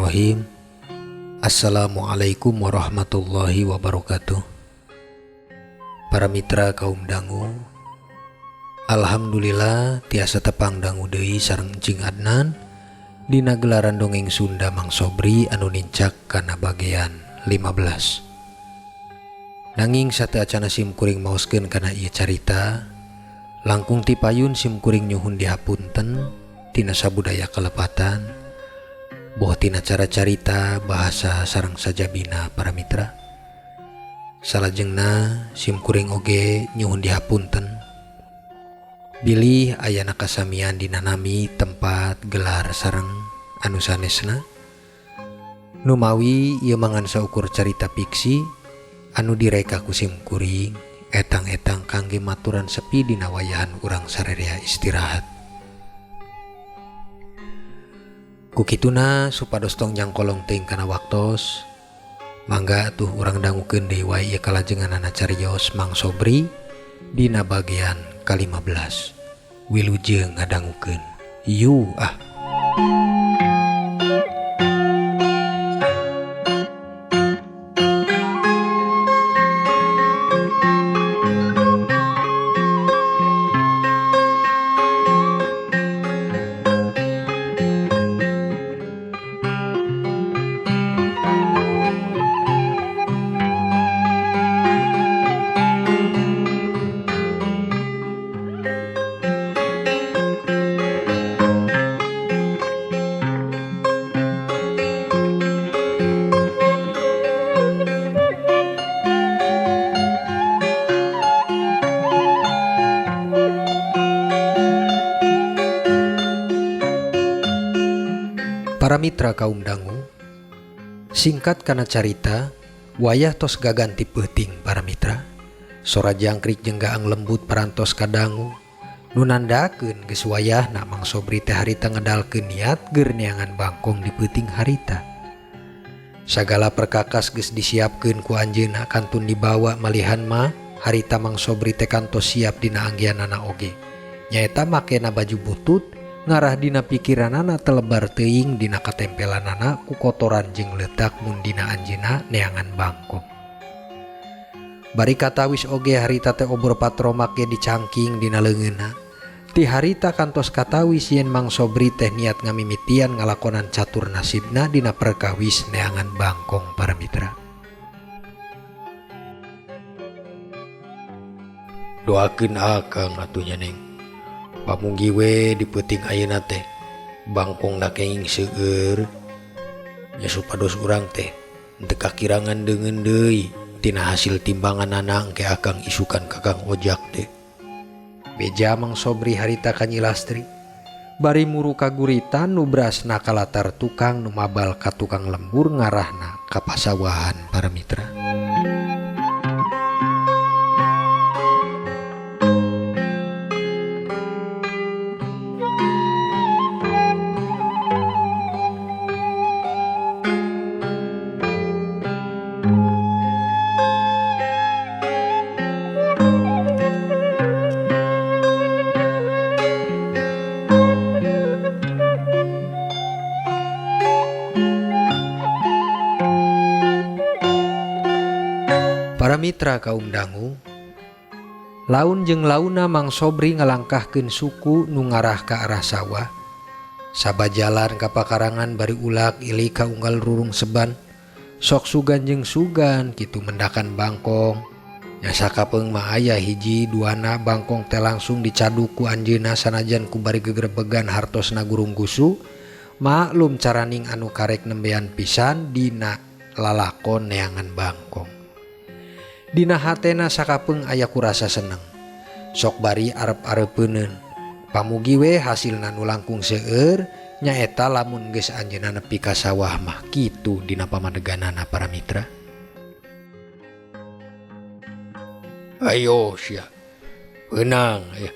Bismillahirrahmanirrahim. Assalamualaikum warahmatullahi wabarakatuh. Para mitra kaum dangu, Alhamdulillah tiasa tepang dangu deui sareng Cing Adnan dina gelaran dongeng Sunda Mang Sobri anu nincak kana bagian 15. Nanging sateuacanna sim kuring maoskeun kana ieu carita, langkung ti payun sim kuring nyuhun dihapunten tina sabudaya kalepatan, boh tina cara carita bahasa sareng sajabina para mitra. Salajengna sim kuring oge nyuhun dihapunten bilih ayana kasamian dina nami tempat gelar sareng anu sanesna. Numawi ieu mangan saukur carita fiksi anu direka ku sim kuring etang-etang kangge maturan sepi dina wayahan urang sarerea istirahat. Kukituna supados tong nyangkolong teuing kana waktos, mangga atuh urang dangukeun deui wae ieu kalajenganana carios Mang Sobri dina bagian ka-15. Wilujeng ngadangukeun. Yu ah. Para mitra kaum dangu, singkat kana carita, wayah tos gaganti peuting para mitra. Sora jangkrik jeung gaang lembut parantos kadangu, nu nandakeun geus wayahna Mang Sobri teh harita ngedalkeun niat geur neangan bangkong di peuting harita. Sagala perkakas geus disiapkeun ku anjeunna kantun dibawa malihan mah harita Mang Sobri teh kantos siap dina anggianana oge. Nyaeta makena baju butut, ngarah dina pikiranana telebar teuing dina katempelanana ku kotoran jeung leutak mun dina anjeunna neangan bangkong. Bari katawis oge harita teh obor patromak ge dicangking dina leungeunna. Ti harita kantos katawis yen Mang Sobri teh niat ngamimitian ngalakonan catur nasibna dina perkawis neangan bangkong para mitra. Doakeun akang atuh nya Neng. Pamugi we di peuting ayeuna teh bangkongna kenging seueur nya supados urang teh teu kakirangan deungeun deui tina hasil timbanganana engke akang isukan ka Kang Ojak teh. Beja Mang Sobri harita ka Nyi Lastri bari muru kaguritan nu brasna kalatar tukang nu mabal ka tukang lembur ngarahna ka pasawahan para mitra. Para mitra kaum dangu, laun jeung launa Mang Sobri ngalangkahkeun suku nu ngarah ka arah sawah. Sabajalan ka pakarangan bari ulak ilik ka unggal rurung seban, sok sugan jeung sugan kitu mendakan bangkong. Nya sakapeung mah aya hiji duana bangkong teh langsung dicaduk ku anjeunna sanajan ku bari gegerebegan hartosna gurung gusu. Maklum caraning anu karek nembean pisan dina lalakon neangan bangkong. Dina hatena sakapeung aya kurasa seneng. Sok bari arep-arepeuneun. Pamugi we hasilna nu langkung seueur nyaeta lamun geus anjeunna nepi ka sawah mah kitu dina pamadeganana para mitra. Ayo sia. Beunang aya.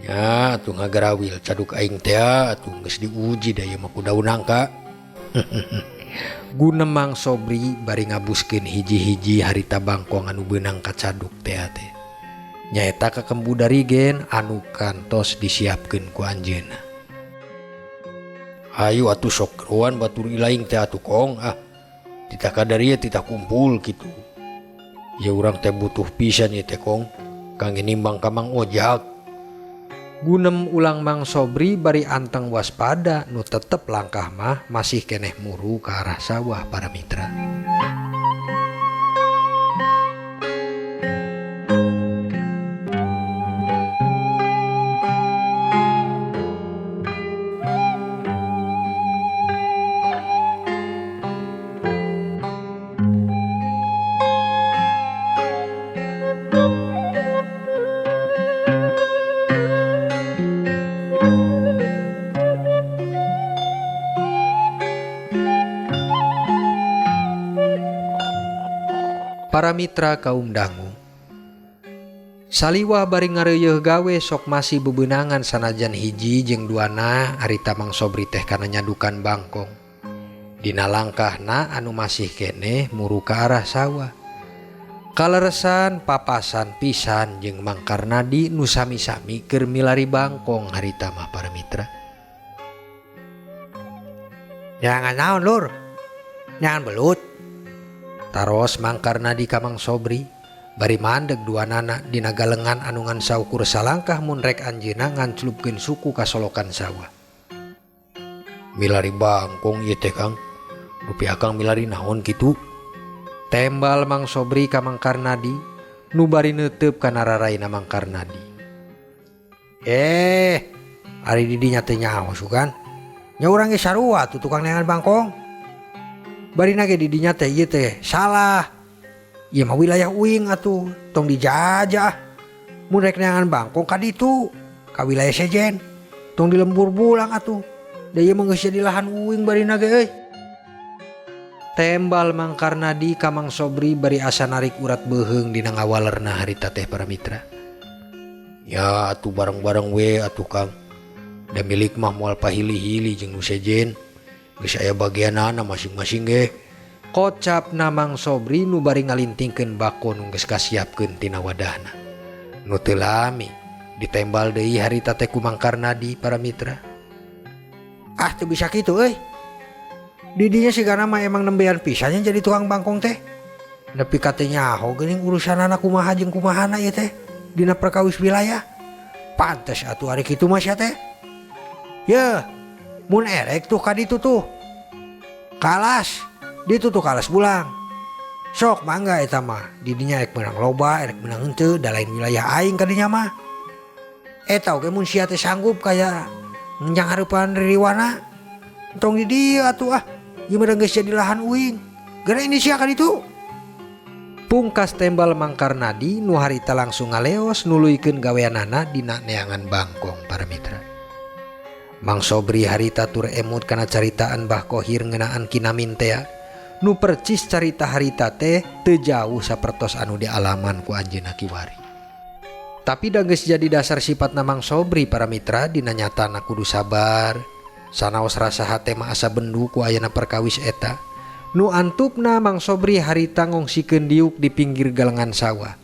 Nya atuh ngagarawil caduk aing teh atuh geus diuji da ieu mah ku daun nangka. Gunemang Sobri bari ngabuskeun hiji-hiji harita bangkong anu beunang kacaduk teh teh. Nyaeta kakembu darigen anu kantos disiapkeun ku anjeunna. Hayu atuh sok geroan batur ilaing teh atuh kong ah. Titah kadarieu titah kumpul kitu. Ya urang teh butuh pisan ieu teh kong kangge nimbang ka Mang Ojak. Gunem ulang Mang Sobri bari anteng waspada nu tetep langkah mah masih keneh muru ka arah sawah para mitra. Para mitra kaum dangu. Saliwah bari ngareuyeuh gawe sok masih bebenangan sanajan hiji jeung duana harita Mang Sobri teh kana nyadukan bangkong. Dina langkahna anu masih keneh muru ka arah sawah. Kaleresan papasan pisan jeung Mang Karnadi nu sami-sami keur milari bangkong harita mah para mitra. Jangan naon lur, jangan belut. Taros Mang Karnadi ka Mang Sobri bari mandeg duanana dina galengan anu ngan saukur salangkah mun rek anjeunna nganclupkeun suku ka solokan sawah. Milari bangkong ieu teh Kang, rupi akang milari naon kitu? Tembal Mang Sobri ka Mang Karnadi nu bari neuteup kana raraina Mang Karnadi. Ari di dinya teh nyaho sugan. Nya urang ge sarua tuh tukang neangan bangkong. Barina ge di dinya teh ieu teh salah. Ieu mah wilayah uing atuh, tong dijajah. Mun rek neangan bangkong ka ditu, ka wilayah sejen. Tong di lembur bulang atuh. Da ieu mah geus jadi lahan uing barina ge euy. Tembal Mang Karnadi ka Mang Sobri bari asa narik urat beuheung dina ngawalerna harita teh para mitra. Ya atuh bareng-bareng we atuh Kang. Da milik mah moal pahili-hili jeung nu sejen. Geus aya bagianana masing-masing ge. Kocapna Mang Sobri nu bari ngalintingkeun bako nu geus kasiapkeun tina wadahna. Nu teu lami ditembal deui harita teh ku Mang Karnadi para mitra. Ah teu bisa kitu euy. Didinya sigana mah emang nembean pisannya jadi tukang bangkong teh. Nepi ka teu nyaho geuning urusanana kumaha jeung kumahana ieu teh dina perkawis wilayah. Pantes atuh ari kitu mah sia teh. Yeuh, mun erek tuh ka ditu tuh. Kalas, ditu tuh kalas bulang. Sok mangga eta mah, didinya erek meunang loba, erek meunang henteu, da lain wilayah aing ka dinya mah. Eta oge mun sia teh sanggup kaya ngenjang hareupan ririwana. Tong di dieu atuh ah. Ieu mah geus jadi lahan uing. Geura ini sia ka ditu. Pungkas tembal Mang Karnadi nu harita langsung ngaleos nuluykeun gaweanana dina neangan bangkong para mitra. Mang Sobri harita tur emut kana caritaan Bah Kohir ngeunaan Kinamin tea. Nu percis carita harita teh teu jauh sapertos anu dialaman ku anjeunna kiwari. Tapi da geus jadi dasar sifatna Mang Sobri para mitra dina nyatana kudu sabar. Sanaos rasa hate mah asa bendu ku ayana perkawis eta. Nu antupna Mang Sobri harita ngungsikeun diuk di pinggir galengan sawah.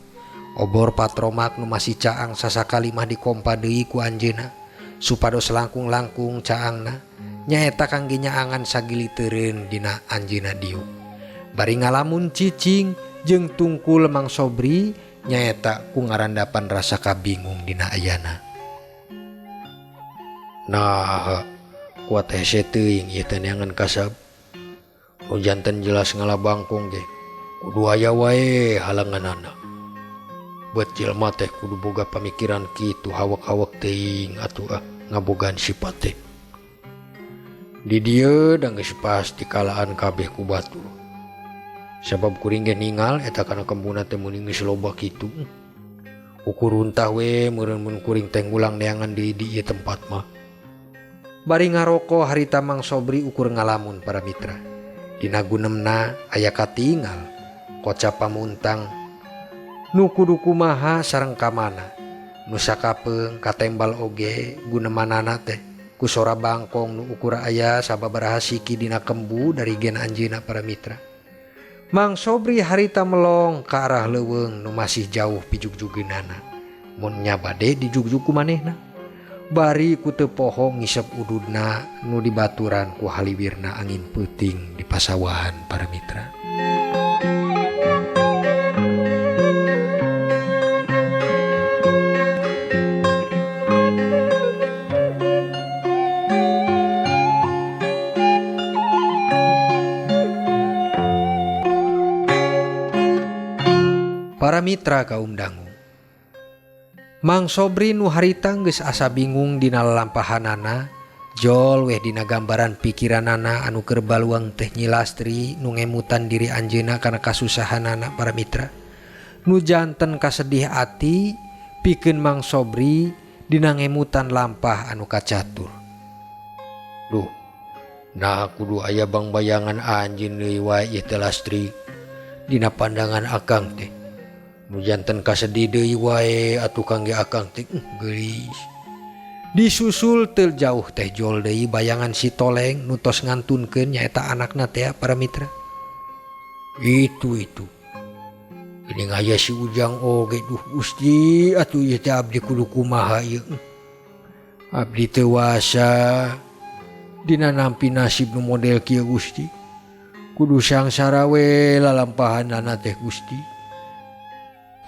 Obor patromak nu masih caang sasakali mah dikompa deui ku anjeunna supados langkung-langkung caangna nyaeta kangge nyaangan sagiliteureun dina anjeunna diuk. Bari ngalamun cicing jeung tungkul Mang Sobri nyaeta ku ngarandapan rasa kabingung dina ayana. Nah, kuat hese teuing ieu teh neangan kasab. Nu janten jelas ngalabangkong ge kudu aya wae halanganana. Buat jelema teh kudu boga pamikiran kitu hawak-hawak teuing atuh ah ngabogaan sifat teh. Di dieu da geus pasti kalaan kabeh ku batur. Sabab kuring ge ningal eta kana kembuna teh mun geus loba kitu. Ukur runtah we meureun mun kuring teh ngulang neangan deui di ieu tempat mah. Bari ngaroko harita Mang Sobri ukur ngalamun para mitra. Dina gunemna aya katingal kocap pamuntang nu kudu kumaha sareng kamana. Nu sakapeung katembal oge gunemanana teh ku sora bangkong nu ukur aya sababaraha siki dina kembu dari gen anjeunna para mitra. Mang Sobri harita melong ka arah leuweung nu masih jauh pijugjugeunana. Mun nya bade dijugjug ku manehna. Bari ku teu poho ngisep ududna nu dibaturan ku haliwirna angin peuting di pasawahan para mitra. Para mitra kaum dangu. Mang Sobri nu harita geus asa bingung dina lalampahanana, jol weh dina gambaran pikiranana anu keur baluang teh Nyi Lastri nu ngemutan diri anjeunna kana kasusahanana para mitra. Nu janten kasedih ati pikeun Mang Sobri dina ngemutan lampah anu kacatur. Duh, nah kudu aya bangbayangan anjeun deui wae ieu teh Lastri dina pandangan akang teh. Nu janten kasedih deui wae atuh kangge akang teh geulis. Disusul teu jauh teh jol deui bayangan si Toleng nu tos ngantunkeun nyaeta anakna teh para mitra. Itu itu. Geuning aya si Ujang oge duh Gusti atuh ieu teh abdi kudu kumaha ieu. Abdi teu wasa dina nampi nasib nu model kieu Gusti. Kudu sangsara we lalampahanana teh Gusti.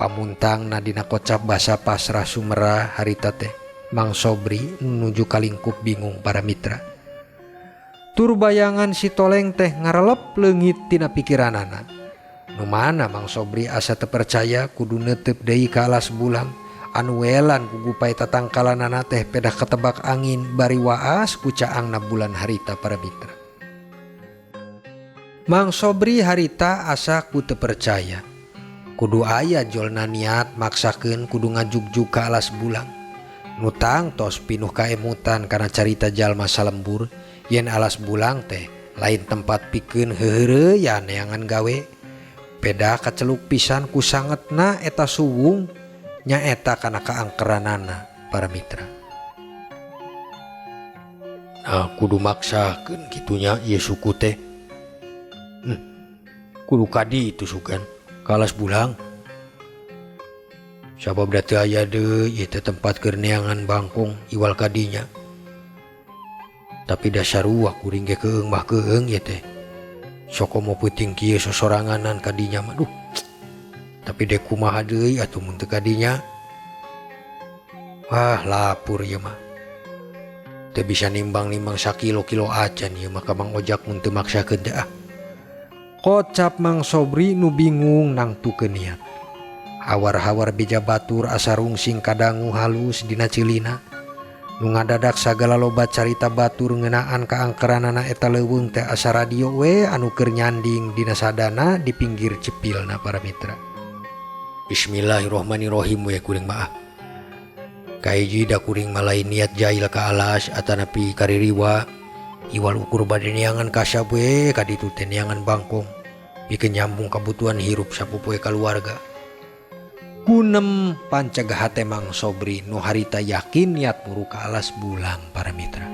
Pamuntangna dina kocap basa pasrah sumerah harita teh Mang Sobri nuju kalingkup bingung para mitra. Tur bayangan si Toleng teh ngarelep leungit tina pikiranana. Nu mana Mang Sobri asa teu percaya kudu neuteup deui ka alas bulang anu welan kugupai tatangkalanana teh pedah ketebak angin bari waas ku caangna bulan harita para mitra. Mang Sobri harita asa ku teu percaya. Kudu aya jolna niat maksakeun kudu ngajugjug ka alas bulang. Nu tangtos pinuh kaemutan kana carita jalma salembur yen alas bulang teh lain tempat pikeun heuheureyan neangan gawe. Peda kaceluk pisan ku sangetna eta suwung nyaeta kana kaangkeranana para mitra. Nah kudu maksakeun kitunya ieu suku teh. Kudu kadi itu sugan. Kalas bulang. Sabab da teu aya deui ieu teh tempat keur neangan bangkong iwal kadinya. Tapi da sarua kuring ge keung mah keung ieu teh. Sokomo peuting kieu sosoranganan kadinya mah duh. Tapi dek kumaha deui atuh mun teu kadinya. Wah lapur ieu mah. Teu bisa nimbang-nimbang sakilo-kilo acan ieu mah ka Mang Ojak mun teu maksakeun teh ah. Kocap Mang Sobri nu bingung nangtukeun niat. Hawar-hawar beja batur asa rungsing kadangu halus dina ceulina. Nu ngadadak sagala loba carita batur ngeunaan kaangkeranana eta leuweung teh asa radio we anu keur nyanding dina sadana di pinggir cepilna para mitra. Bismillahirrahmanirrahim we kuring mah. Kahiji da kuring mah lain niat jail ka alas atanapi kaririwa. Iwal ukur bade neangan kasab we kaditu teh neangan bangkong pikeun nyambung kabutuhan hirup sapopoe kaluarga. Kunem pancegah hate Mang Sobri nu harita yakin niat muru ka alas bulang para mitra.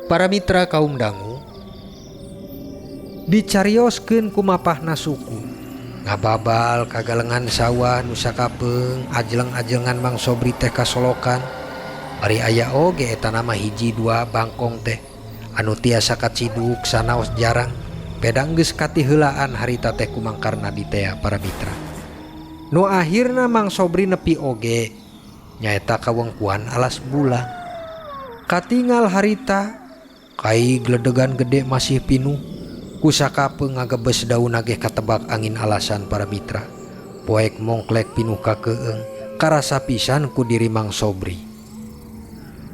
Para mitra kaum dangu dicarioskeun ku mapahna suku ngababal kagalengan sawah nu sakapeung ajleng-ajlengan Mang Sobri teh kasolokan bari aya oge eta nama hiji dua bangkong teh anu tiasa kaciduk sanaos jarang pedang geus katiheulaan harita teh kumangkarna ditea para mitra. Nu akhirna Mang Sobri nepi oge nyaeta kawengkuan alas bulang. Katingal harita kai gledegan gede masih pinuh ku sakapeung ngagebes daun ge katebak angin alasan para mitra. Poek mongklek pinuh kakeung karasa pisan ku diri Mang Sobri.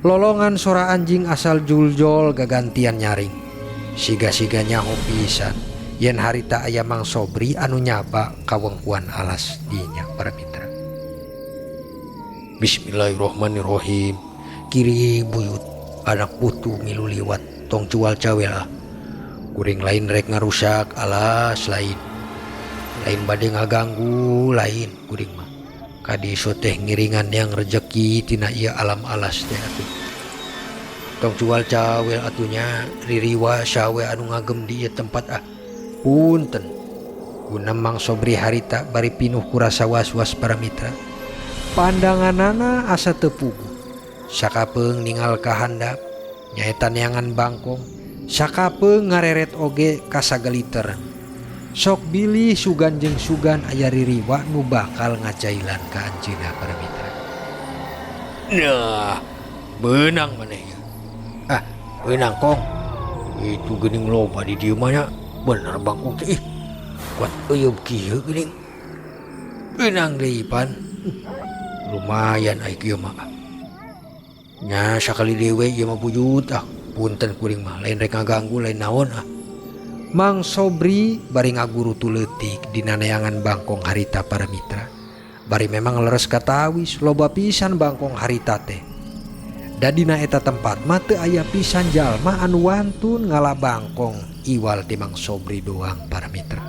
Lolongan sora anjing asal juljol gagantian nyaring. Siga-siga nyaho pisan yen harita aya Mang Sobri anu nyaba kawengkuan alas dinya para mitra. Bismillahirrahmanirrahim. Kiri buyut anak putu milu liwat tong cual cawel ah. Kuring lain rek ngarusak alas lain. Lain bade ngaganggu lain kuring mah. Kadiso teh ngiringan yang rejeki tina ieu alam alas teh atuh. Tong cual cawel atunya ririwa sawe anu ngagem di ieu tempat ah. Punten. Guna Mang Sobri harita bari pinuh ku rasa was-was para mitra. Pandanganana asa teu puguh. Sakapeung ningal ka handap nyaeta neangan bangkong, sakapeung ngareret oge ka sageliter. Sok bilih sugan jeung sugan aya ririwa nu bakal ngajailan ka anjeunna para mitra. Nah, beunang maneh ieu. Ah, beunang kong. Itu geuning loba di dieu mah nya. Bener bangkong teh ih. Kuat euyeub kieu geuning. Beunang deui pan. Lumayan ai kieu mah. Nya sakali deui ieu mah buyut ah. Punten kuring mah lain rek ngaganggu lain naon ah. Mang Sobri bari ngagurutu leutik dina neangan bangkong harita para mitra. Bari memang leres katawis loba pisan bangkong harita teh. Da dina eta tempat mah teu aya pisan jalma anu wantun ngala bangkong iwal ti Mang Sobri doang para mitra.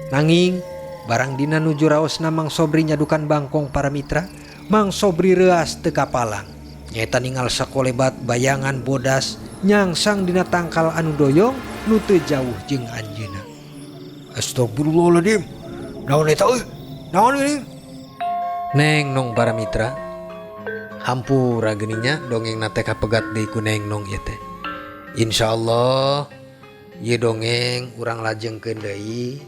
Nanging barang dina nuju raosna Mang Sobri nyadukan bangkong para mitra, Mang Sobri reuas teu kapalang. Nyaeta ningal sakolebat bayangan bodas nyangsang dina tangkal anu doyong nu teu jauh jeung anjeunna. Astagfirullahaladzim. Naon eta euy? Naon ini? Neng nong para mitra. Hampura geuning nya dongeng na teh kapegat deui ku neng nong ieu teh. Insyaallah ieu dongeng urang lajengkeun deui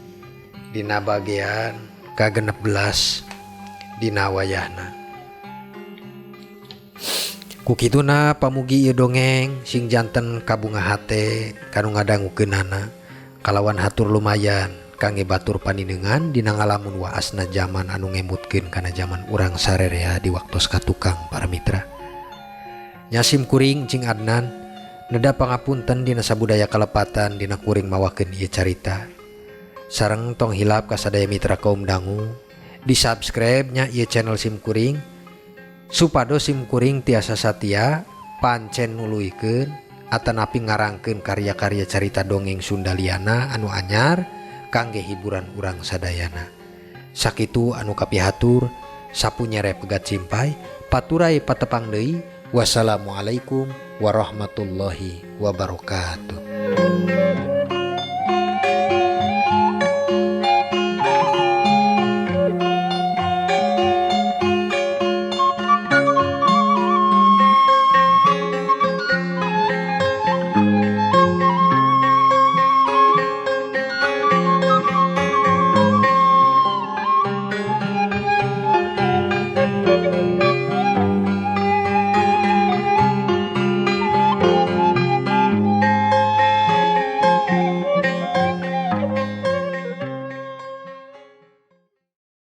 dina bagian ka-16 dina wayahna. Kukituna pamugi ieu dongeng sing janten kabunga hate kanu ngadangukeunana kalawan hatur lumayan kangge batur paninengan dina ngalamun waasna jaman anu ngemutkeun kana jaman urang sarerea di waktos katukang para mitra. Nya sim kuring Cing Adnan neda pangapunten dina sabudaya kalepatan dina kuring mawakeun ieu carita. Sareng tong hilap kasadaya mitra kaum dangu di subscribe nya ieu channel sim kuring supados sim kuring tiasa satia pancen nuluykeun atanapi ngarangkeun karya-karya carita dongeng Sundaliana anu anyar kangge hiburan urang sadayana. Sakitu anu kapihatur sapu nyere pegat simpai paturai patepang deui. Wassalamualaikum warahmatullahi wabarakatuh.